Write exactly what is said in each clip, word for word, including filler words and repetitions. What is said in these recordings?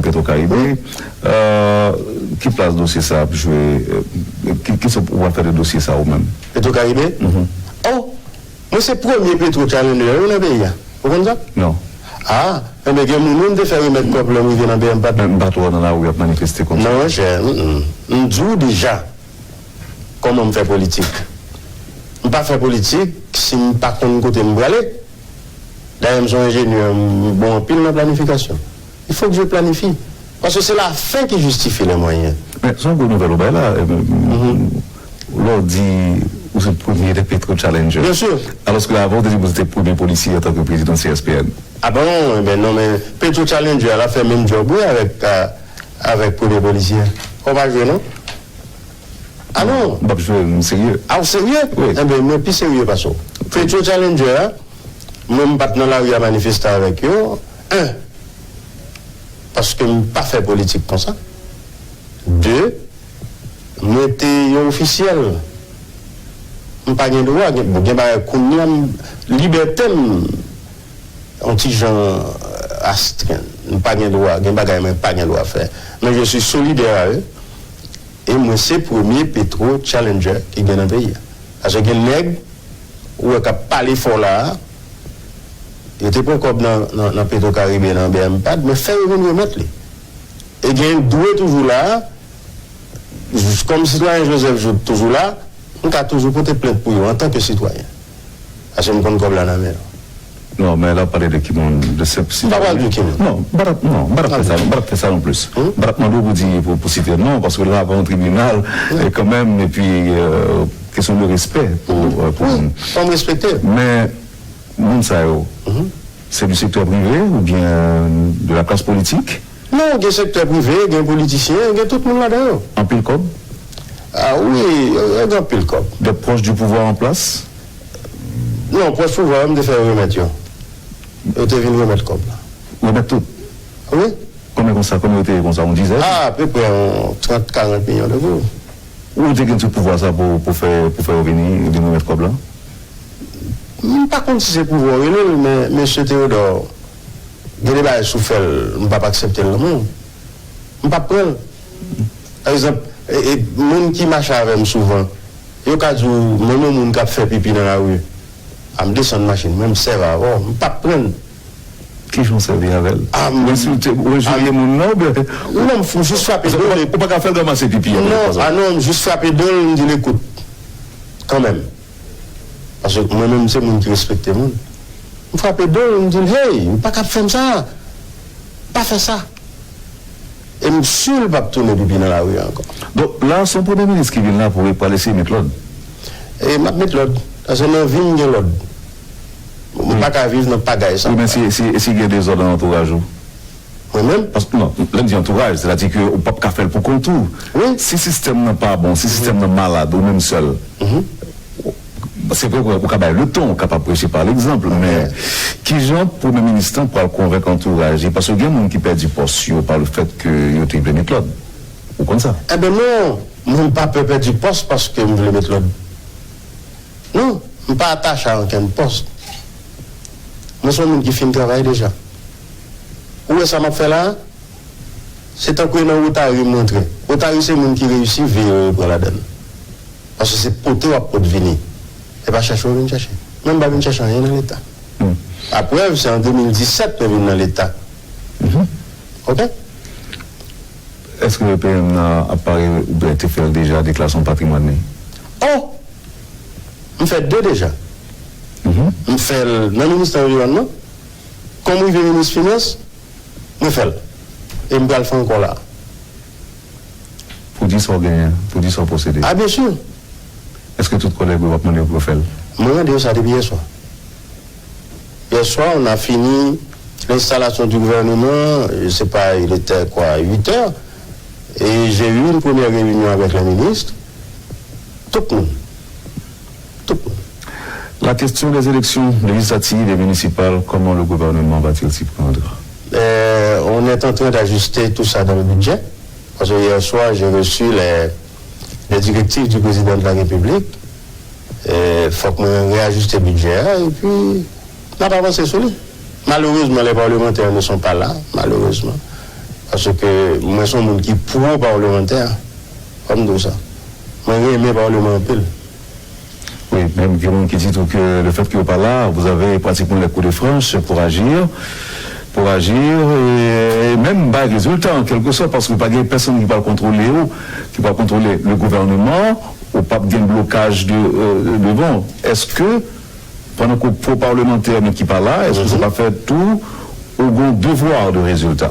Petro Caribe. Euh, ki plas dosye sa ap jwe? Euh, ki, ki sa ou pral fè de dosye sa ou menm? Petro Caribe? Oh, mwen se premye Petro Challenger wi nan peyi a. Ou konn sa? Non. Ah, enben gen moun wi m te fè remèt kòb lè m rive nan B M Pad. Men m pa t wè w nan lari ap manifeste konsa. Non, monchè, mm, mm. M di w deja, kòman m fè politik. M pa fè politik si m pa konn kote m prale. Dayè, m se yon enjenyè, m bon anpil nan planifikasyon. Il faut que je planifie. Paske se la fin ki jistifye lè mwayen. Men se yon gwo nouvèl ou bay la. Lè w di ou se premye de Petro Challenger. Byen si. Alòske avan ou te di ou se te premye polisye antanke prezidan C S P N. Ah bon, enben non, men Petro Challenger la fè menm djòb wi avèk, a, avèk premye polisye. Fò pa jwe non. Ah non. M p ap jwe, m serye. Ah, ou serye? Wi. Enben, mwen pi serye pase w. Petro Challenger a, mwen m pa t nan lari a manifeste avèk yo. En, paske m pa fè politik konsa. De, mwen te yon ofisyèl. M pa gen dwa, gen, bon, gen bagay kounye a, m, libète m, yon ti jan, euh, astrenn. M pa gen dwa, gen bagay mwen pa gen dwa fè. Men je suis solidaire à eux. E mwen se premye Petro Challenger ki gen nan peyi a. Paske gen nèg ou wè k ap pale fò la a, yo te pran kòb nan, nan, nan Petro Caribe, nan B M Pad, men fè yo vin remèt li. E gen dwe toujou la a, kòm sitwayen Joseph Jouthe toujou la, m ka toujou pote plent pou yo antanke sitwayen. Paske m konn kòb la nan men yo. Non, men la w pale de ki moun, de senp sitwayen. M pa pral di ki moun. Non, m pa t ap, non, m pa t ap fè sa, m pa t ap fè sa non plis. M pa t ap mande w pou di, pou, pou site non, paske la, pa yon tribinal, e kanmenm, epi, euh, kesyon de respè pou, euh, pou moun. Wi, fò m respekte. Men, moun sa yo, se du sektè prive oubyen de la klas politik? Non, gen sektè prive, gen politisyen, gen tout moun ladan yo. Anpil kòb? Ah wi, yo, yo gen anpil kòb. Des proches du pouvoir en place? Non, pwòch pouvwa yo, m te fè yo remèt yo. Yo te vin remèt kòb la. Remèt tout? Wi. Konbyen konsa, konbyen yo te ye konsa, yon dizèn? Ah, apeprè yon trant, karant milyon de goud. Ou te gen tout pouvwa sa pou, pou fè, pou fè yo vini, vin remèt kòb la? M pa konn si se pouvwa w rele l, men mesye Teyodò, gen de bagay si w fè l, m p ap aksepte l nan men w. M p ap pran l. Pa egzanp, e, e, moun ki mache avè m souvan, yo ka di w, menm yon moun k ap fè pipi nan lari, a m desann machin mwen, m sèvi avè w, m p ap pran l. Kijan w sèvi avè l? Ou ensilte, ou enjirye moun nan oubyen? Non, m jis frape do l. Ou pa ka fè l ranmase pipi a? Non, a non, m jis frape do l, m di l, ekout, kanmenm. Paske mwen menm, se moun ki respekte moun. M frape do l, m di l, hey, ou pa ka ap fè m sa. Pa fè sa. E m si l p ap tounen pipi nan lari a ankò. Donk, la, se yon premye minis ki vin la pou, pou al eseye met lòd. E m ap met lòd. Paske nan vi m gen lòd. M pa ka viv nan pagay sa. Wi, men si, si, si gen dezòd nan antouraj ou? Mwen menm? Paske, non, lè m di antouraj, sètadi ke ou p ap ka fè l pou kont ou. Wi. Si sistèm nan pa bon, si sistèm nan malad, ou menm sèl, se vre, ou ka bay letan, ou kapab preche pa legzanp, men kijan premye minis lan pral konvenk antouraj li? Paske gen moun ki pèdi pòs yo pa lefèt ke yo te vle met lòd. Ou konn sa? Enben non, mwen m pa pè pèdi pòs paske m vle met lòd. Non, m pa atache a okenn pòs. Mwen se yon moun ki fin travay deja. Ou wè sa m ap fè la a? Se tankou e nan Rotary m rantre. Rotary se moun ki reyisi, veye yo, yo pran ladan l. Paske se pote w ap pot vini. E pa chèche w vin chèche. Mwen m pa vin chèche anyen nan Leta. Laprèv, se an de mil disèt mwen vin nan Leta. Oke? Èske P M nan ap pare oubyen te fè l deja, deklarasyon patrimwàn li? Oh! M fè de deja. M fè l nan ministè anviwònman. Kon m rive minis finans, mwen fè l. E m pral fè ankò la. Pou di sa w genyen, pou di sa w posede. A, byen si. Èske tout kòlèg ou yo p ap mande w pou yo fè l? Mwen mande yo sa depi yè swa. Hier soir, on a fini l'installation du gouvernement, je sais pas, il était quoi, huit heures, et j'ai eu une première réunion avec les ministres. Tout moun. Tout moun. La question des élections législatives et municipales, comment le gouvernement va-t-il s'y prendre? Euh, on est en train d'ajuster tout ça dans le budget. Parce que hier soir, j'ai reçu les, les directives du président de la République. E fòk mwen reyajiste bidjè a, epi n ap avanse sou li. Malheureusement, les parlementaires ne sont pas là, malheureusement. Paske mwen se yon moun ki pwo-palmantè. Fò m di w sa. Mwen renmen palman anpil. Wi, men gen moun ki di tou ke le fait que yo pa la, vous avez pratiquement les coups de franche pour agir, pour agir, e, e menm bay rezilta an kèlkesòt, paske pa gen pèsonn ki pral kontwole yo, ki pral kontwole le gouvènman, ou p ap gen blokaj de, e, devan. Èske, pandan ke w pwo-palmantè men ki pa la, èske sa pa fè tou ou gen yon devwa de rezilta?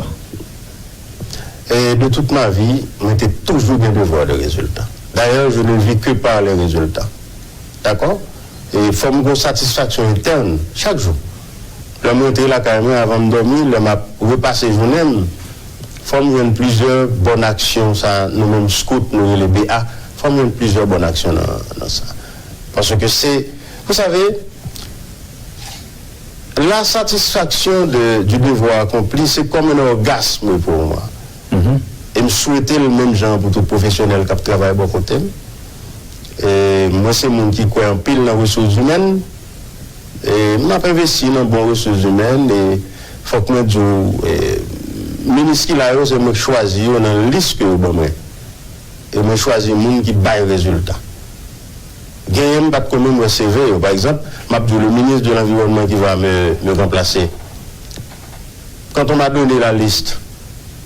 E de toute ma vie, mwen te toujou gen devwa de rezilta. D'ailleurs, je ne vis que par les résultats. Dakò? E fò m gen yon satisfaksyon entèn chak jou. Lè m rantre lakay mwen, avan m dòmi, lè m ap repase jounen m, fò m jwenn plizyè bòn aksyon, sa nou menm skout nou rele B A, fò m jwenn plizyè bòn aksyon nan, nan sa. Paske se, vous savez, la satisfaction de, du devoir accompli, c'est comme un orgasme pour moi. E m swete l menm jan pou tout pwofesyonèl k ap travay bò kote m. E mwen se moun ki kwè anpil nan resous imèn. E m ap envesti nan bon resous imèn. E fòk mwen di w, e, minis ki la yo, se mwen k chwazi yo nan lis ke yo ban mwen. E mwen chwazi moun ki bay rezilta. Genyen m pa t ko menm wè C V yo. Pa egzanp, m ap di w, le ministre de l'Environnement qui va me, me remplacer. Quand on m'a donné la liste,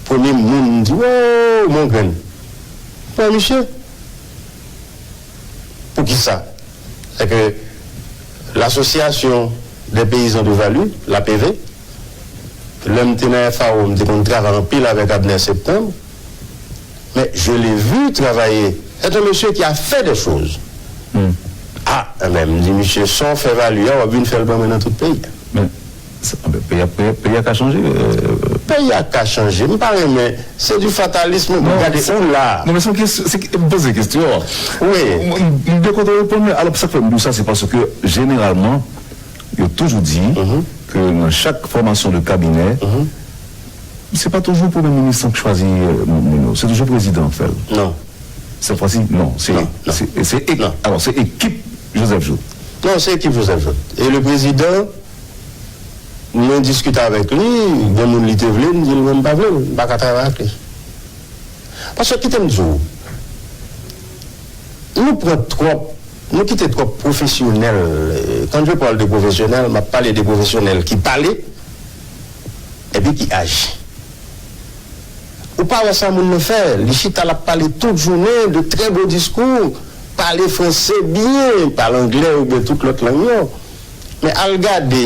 premye moun m di, "Wow, Mongrenn." Mwen, misye, poukisa? Sè ke l'Association des Paysans de Vallue, l'A P V, lè m te nan F A O, m te konn travay anpil avèk Abner Septembre, mais je l'ai vu travailler. C'est un monsieur qui a fait des choses. Ah, men m di, "Misye, sa w fè Vali a, w ap vin fè l ban mwen nan tout peyi a." Men, sa, men peyi a, peyi, peyi a ka chanje. Euh. Peyi a ka chanje. M pa renmen, se du fatalisme. Bon, gade ou la. Non, men se yon kesyon, se, m poze kesyon. Wi. M, m, m byen kontan w reponn mwen. Alò, sa k fè m di w sa, se paske, jeneralman, yo toujou di ke nan chak fòmasyon de kabinè, se pa toujou premye minis lan k chwazi, euh, moun, moun yo. Se toujou prezidan k fè l. Non. Sèt fwa si, non. Se, se, se, alò, se ekip Joseph Jouthe. Non, se ekip Joseph Jouthe. E le prezidan, mwen diskite avèk li, gen moun li te vle, m di l mwen m pa vle l, m pa ka travay ak li. Paske kite m di w, nou pran twòp, nou kite twòp pwofesyonèl, euh, quand je parle de professionnel, m ap pale de pwofesyonèl ki pale, epi ki aji. Ou pa wè sa moun nan fè, li chita l ap pale tout jounen de trè bo diskou, pale franse byen, pale anglè oubyen tout lòt lang yo. Men al gade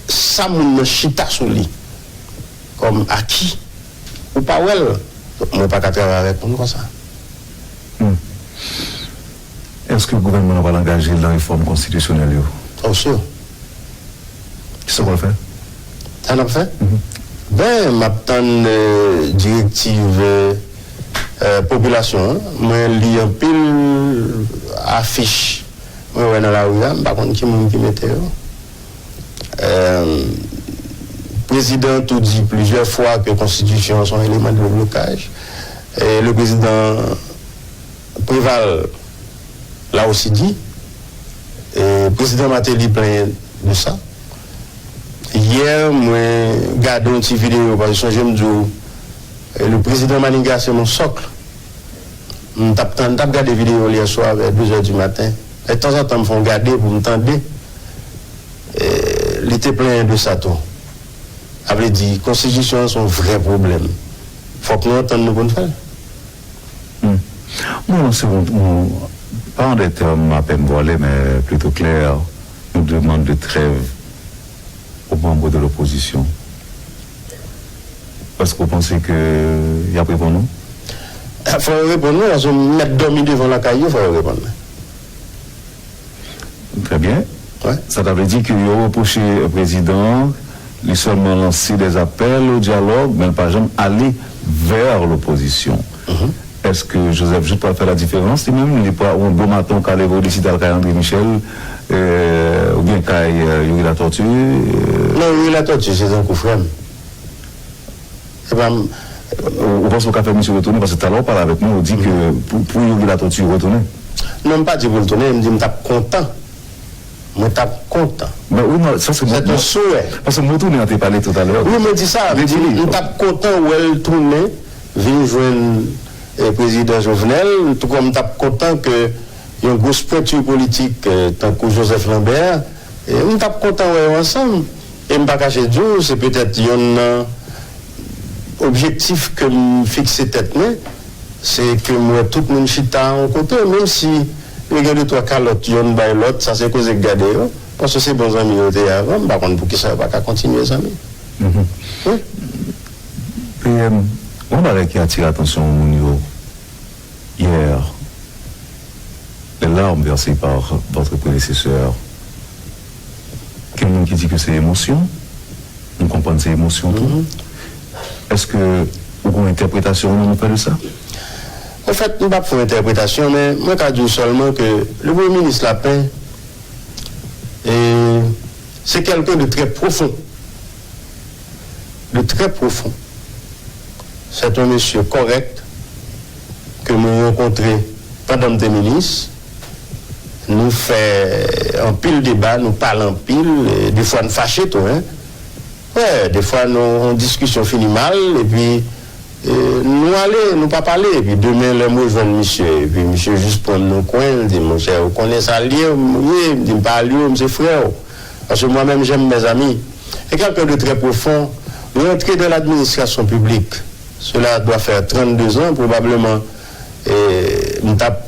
sa moun nan chita sou li kòm aki, ou pa wè l. Donk mwen pa ka travay avèk moun konsa. Èske gouvènman an pral angaje l nan refòm konstitisyonèl yo? Oh, si. Kisa w pral fè? Sa n ap fè? Ben, m ap tann, euh, direktiv, euh, euh, popilasyon an. Mwen li anpil afich mwen wè nan lari a, m pa konn ki moun ki mete yo. Euh, prezidan an tou di plizyè fwa ke konstitisyon an se yon eleman de blokaj. E le président Préval l'a aussi dit, e prezidan Martelly plenyen de sa. Yè, mwen gade yon ti videyo, paske sonje m di w, e, le président Manigat c'est mon socle. M t ap tann, m t ap gade videyo l yè swa vè de zè di maten. E tanzantan, m fè yon gade pou m tande. E, li te plenyen de sa tou. Sa vle di, konstitisyon an se yon vrè pwoblèm. Fòk nou antann nou pou n fè l. Hmm. Mwen lanse yon, yon, pa an de tèm apèn vwale, men plito klè, yon demann de trèv o manm de lopozisyon. Èske w panse ke y ap reponn ou? Fò yo reponn mwen, paske m mèt dòmi devan lakay yo, fò yo reponn mwen. Trè byen. Sa ta vle di ke yo repwoche prezidan an, li sèlman lanse dè apèl o dyalòg, men l pa janm ale vè lopozisyon. Èske Joseph Jouthe pral fè la diferans li menm? Li pral, yon bon maten, w ka leve, w deside al kay André Michel, euh, oubyen kay, euh, Youri Latortue? Euh. Non, Youri Latortue, se tankou frè m. Se pa m. Ou, ou panse w ka fè misye retounen? Paske talè w pale avèk mwen, ou di ke pou, pou Youri Latortue retounen. Non, m pa di pou l tounen, m di m t ap kontan. Mwen t ap kontan. Men wi, non, sa se mwen. C'est un souhait. Paske mwen tounen an te pale toutalè. Wi, mwen di sa, mwen di, m t ap kontan wè l tounen, vin jwenn, eh, prezidan Jovenel, tou kòm m t ap kontan ke yon gwo pwenti politik, eh, tankou Joseph Lambert, eh, m t ap kontan wè yo ansanm. E m pa kache di w, se petèt yonn nan objektif ke m fikse tèt mwen, se ke m wè tout moun chita yon kote, menm si yo gen de twa kalòt yonn bay lòt, sa se koze k gade yo, paske se bon zanmi yo te ye avan, m pa konn poukisa yo pa ka kontinye zanmi. Mhm. Wi. P M, yon bagay ki atire atansyon moun yo, hier, les larmes versées par votre prédécesseur, gen moun ki di ke se emosyon, m konprann se emosyon tou. Mhm. Èske ou gen yon entèpretasyon ou menm ou fè de sa? Anfèt, m p ap fè yon entèpretasyon, men mwen ka di w sèlman ke le Premye Minis Lapin, e, se quelqu'un de très profond. De très profond. C'est un monsieur correct ke mwen rankontre pandan m te minis. Nou fè anpil deba, nou pale anpil, e defwa n fache tou, en. Wi, defwa nou, yon diskisyon fini mal, epi, e, nou ale, nou pa pale, epi demen lè m rejwenn misye, epi misye jis pran m nan kwen, l di, "Monchè, ou konnen sa l ye, m ye?" M di, "M pa al yo, m se frè w." Parce que moi-même, j'aime mes amis. Et quelqu'un de très profond, rentrer dans l'administration publique, cela doit faire trente-deux ans, probablement, e, m t ap,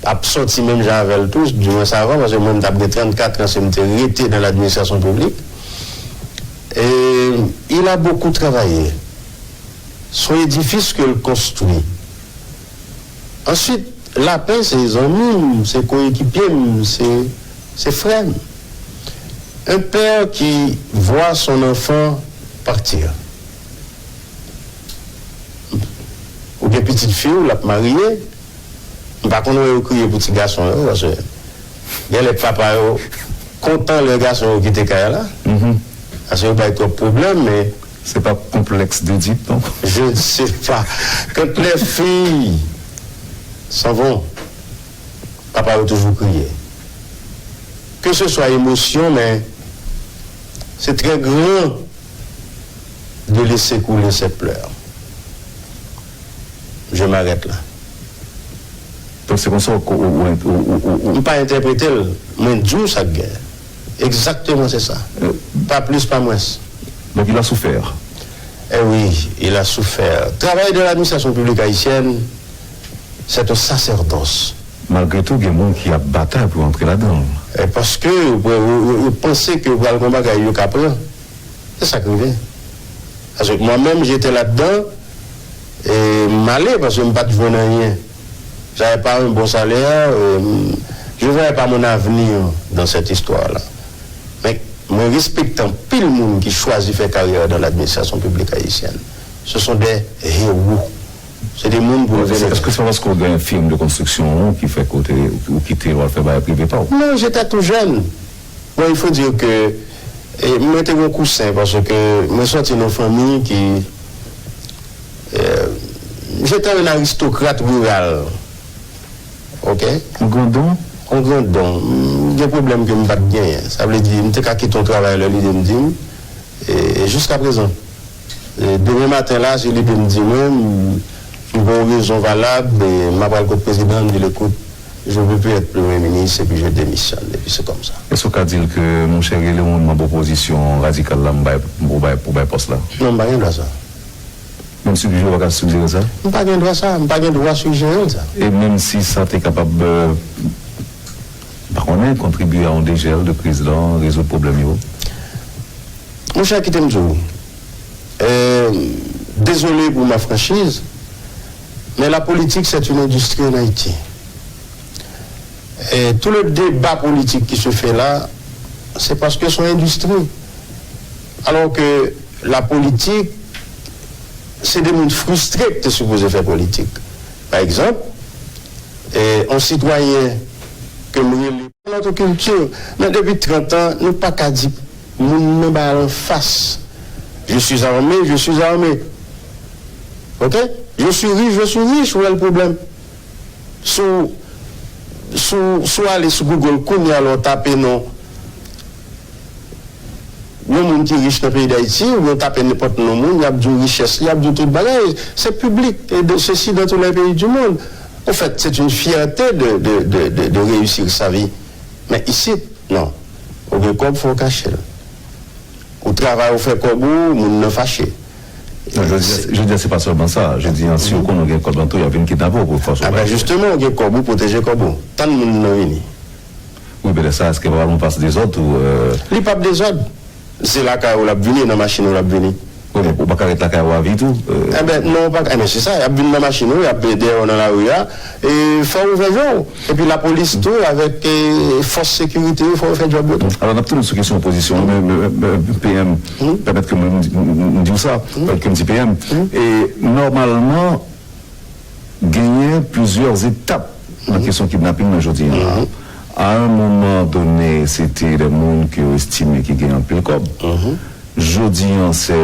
ap sòti menm jan avè l tou, dimwens avan, paske mwen, m t ap gen trannkat an si m te rete nan ladministrasyon piblik. E, il a beaucoup travaillé. Son édifice que l konstwi. Answit, Lapin se zanmi m, se koyekipye m, se, se frè m. Un père qui voit son enfant partir. Ou gen pitit fi w, l ap marye. M pa konn wè yo kriye pou ti gason yo, paske gen lè papa yo kontan lè gason yo kite kay la. Mhm. Paske yo bay twòp pwoblèm, men. C'est pas complexe d'Oedipe, non? Je ne sais pas. Quand les filles s'en vont, papa yo toujou kriye. Que ce soit émotion, mais c'est très grand de laisser couler ses pleurs. Je m'arrête là. Donk se konsa ou, ou, ou, ou, ou, ou, ou. M pa entèprete l, mwen di w sa k gen. Egzakteman se sa. Euh, pa plis, pa mwens. Donc il a souffert. Eh oui, il a souffert. Travay de l'administration publique haïtienne, c'est un sacerdoce. Malgre tou, gen moun ki ap batay pou yo antre ladan l. E paske yo, yo, yo, yo panse ke yo pral gen yon bagay yo ka pran. Se sa k rive. Paske mwen menm, j'étais là-dedans, e m ale paske m pa t jwenn anyen. J'avais pas un bon salaire, euh, je voyais pas mon avenir dans cette histoire-là. Men mwen respekte anpil moun ki chwazi fè karyè dans l'administration publique haïtienne. Ce sont des héros. Se de moun pou yo venere. Èske se pa paske w gen firm de konstriksyon ou ki fè ke w te, ou kite l, w al fè bagay prive pa w? Non, j'étais tout jeune. Bon, il faut dire que, e, mwen te gen kousen paske mwen sòti nan fanmi ki, e, j'étais un aristocrate rural. Ok? Yon grandon? Yon grandon. M gen pwoblèm ke m pa t genyen. Sa vle di, m te ka kite yon travay lè lide m di m, e, e jiska prezan. E demen maten la, si lide m di mwen, m, m gen yon rezon valab, e m ap al kot prezidan, m di l, écoute, je veux plus être premier ministre, et puis je démissionne, et puis c'est comme ça. Èske w ka di l ke, monchè, rele yon moun manm opozisyon radikal la, m bay, pou bay, pou bay pòs la? Non, m pa gen dwa sa. Menm si w pa ka sijere sa? M pa gen dwa sa, m pa gen dwa sijere l sa. E menm si sa te kapab, euh, m pa konnen, kontribiye a yon dejèl de kriz la, rezoud pwoblèm yo? Monchè, kite m di w, euh, désolé pour ma franchise, mais la politique, c'est une industrie en Haïti. Et tout le débat politique qui se fait là, c'est parce que c'est une industrie. Alors que la politique, se de moun fristre ki te sipoze fè politik. Pa egzanp, e, yon sitwayen ke m rele, lòt kilti, men depi trant an, nou pa ka di moun nan ba l anfas, je suis armé, je suis armé. Ok? Je suis riche, je suis riche, où est le problème? Si w Si w, si w ale sou Google kounye a la, w tape non yon moun ki rich nan peyi Dayiti, oubyen w tape nenpòt non moun, y ap di w richès li, y ap di w tout bagay. Se piblik, et de ceci dans tous les pays du monde. En fait, c'est une fierté de, de, de, de, de réussir sa vie. Men isit, non. Ou gen kòb, fò w kache l. Ou travay, ou fè kòb ou, moun nan fache. Non, jodi a, jodi a, se pa sèlman sa. Jodi a, si yo konnen w gen kòb nan tou, y ap vin kidnape w pou fòse w. Eben, jisteman, ou gen kòb ou, pwoteje kòb ou. Tann moun nan vini. Wi, men lè sa, èske pa nou pa dezòd tou, euh? Li p ap dezòd. Se lakay ou l ap vini, nan machin ou l ap vini. Wi, men ou pa ka ret lakay ou a vi tou, euh? Eben, non, ou pa ka, eben, se sa, y ap vin nan machin ou, y ap dèyè w nan lari a, e fò w ouvè je w. Epi lapolis tou, avèk, e, fòs sekirite yo, fò yo fè djòb yo tou. Alò, n ap tounen sou kesyon opozisyon an, men, men, men, P M, pèmèt ke mwen, m di, m, m, m di w sa, ke m di P M. E nòmalman, genyen plizyè etap nan kesyon kidnaping nan jodi an. A un moment donné, se te de moun ke yo estime ki gen anpil kòb. Jodi an, se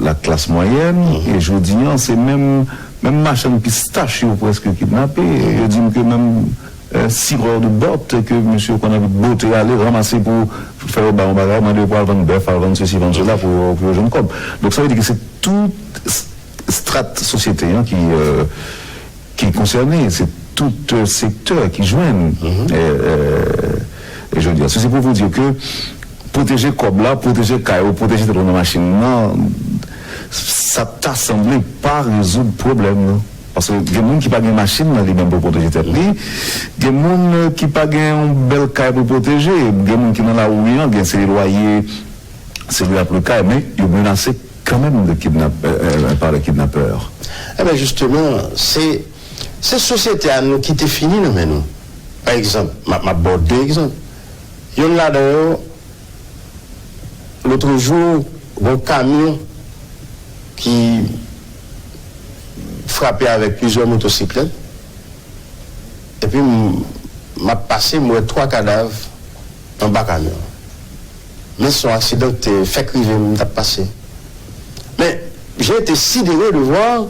la klas mwayèn, e jodi an, se menm, menm machann pistach yo prèske kidnape. Yo di m ke menm, euh, cireur de bottes ke mesye yo konn anvi bote ale, ranmase pou fè yo ba yon bagay, mande yo pou al vann bèf, al vann sesi, vann sela, pou yo, pou yo jwenn kòb. Donk, sa vle di ke se tout s-, strat sosyete an ki, euh, ki konsène, se tout, euh, sektè ki jwenn, euh, euh, e jodi a. Sesi pou vous dire que pwoteje kòb la, pwoteje kay ou, pwoteje tèt ou nan machin nan, sa ta sanble pa rezoud pwoblèm nan. Paske gen moun ki pa gen machin nan li menm pou pwoteje tèt li, gen moun, euh, ki pa gen yon bèl kay pou pwoteje, gen moun ki nan lari an, gen se lwaye, se lwe ap lwe kay, men yo menase kanmenm de kidnap-, euh, euh, par les kidnappeurs. Eben, jisteman, se, se sosyete a nou ki te fini nan men nou. Pa egzanp, m ap, m ap ba w de egzanp. Yonn ladan yo, lotrejou, gon kamyon ki frape avèk plizyè motosiklèt. Epi m, m ap pase, m wè twa kadav anba kamyon an. Men se yon aksidan ki te fèk rive m, m t ap pase. Men, j'ai été sidéré de voir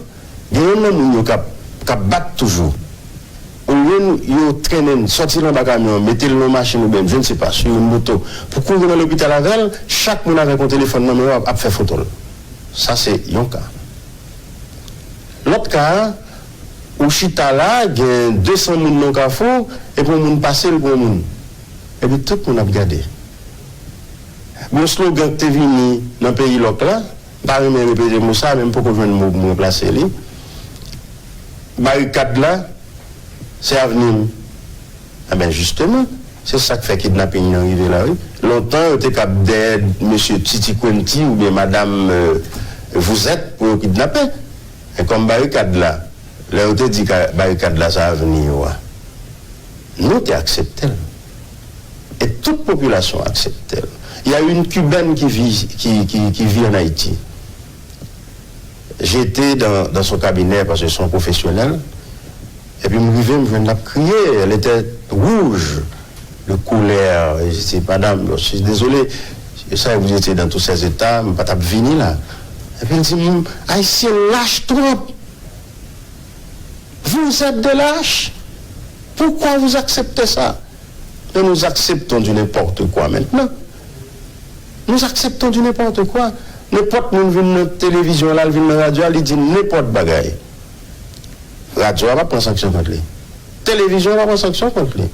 gen youn nan moun yo k ap, k ap bat toujou. Olye yo trennen l, sòti l anba kamyon an, mete l nan yon machin oubyen, je ne sais pas, sou yon moto, pou kouri nan lopital avè l, chak moun avèk yon telefòn nan men yo ap, ap fè foto l. Sa se yon ka. Lòt ka a, ou chita la, gen de san moun nan kafou, epi yon moun pase, l pran moun. Epi tout moun ap gade. Gon slogan ki te vini nan peyi lòk la, m pa renmen repete mo sa, men m poko jwenn mo pou m ranplase li. Barikad la, se avni m. Enben, jisteman, se sa k fè kidnaping nan rive la, wi. Lontan, yo te kab dèyè mesye Titi Kwenti oubyen madam, euh, Vouzèt pou yo kidnape. Men kòm barikad la, lè yo te di ka, barikad la, se avni yo a, nou te aksepte l. E tout popilasyon aksepte l. Il y a une Cubaine qui vit, qui, qui, qui vit en Haïti. J'étais dans, dans son cabinet, paske se yon pwofesyonèl. Epi m rive, m jwenn l ap kriye. Elle était rouge de colère. Et je dis, madame, je suis désolé. Je savais que vous étiez dans tous ces états, m pa t ap vini la. Epi l di m, Ayisyen lach twòp. Vous êtes des lâches. Pourquoi vous acceptez ça? Mais nous acceptons du n'importe quoi maintenant. Nous acceptons du n'importe quoi. Nenpòt moun vin nan televizyon la, l vin nan radyo a, li di nenpòt bagay. Radyo a p ap pran sanksyon kont li. Televizyon an p ap pran sanksyon kont li.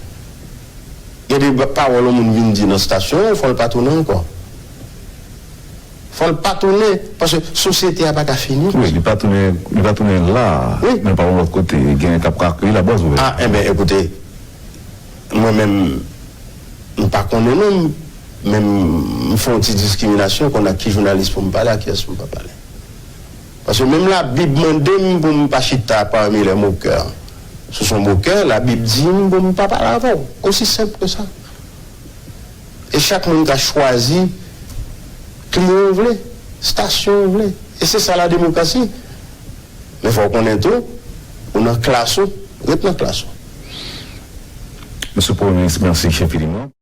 Gen de ba-, pawòl yon moun vin di nan stasyon an, fò l pa tounen ankò. Fò l pa tounen, paske sosyete a pa ka fini konsa. Wi, li pa tounen, li pa tounen la, wi, men l pa yon lòt kote, gen k ap ka akeyi l ap bwè sou vè. A, enben, ekoute, mwen menm, m pa konnen non, men m fè yon ti diskriminasyon, konn ak ki jounalis pou m pale, ak kiyès pou m pa pale. Paske menm Labib mande m pou m pa chita parmi les moqueurs. Si w se yon mokè, Labib di m pou m pa pale avè w. Osi senp ke sa. E chak moun ka chwazi kliyan w vle, stasyon w vle. E se sa la demokrasi. Men fò w konnen tou, ou nan klas ou, ret nan klas ou. Mesye Premye Minis, mèsi enfiniman.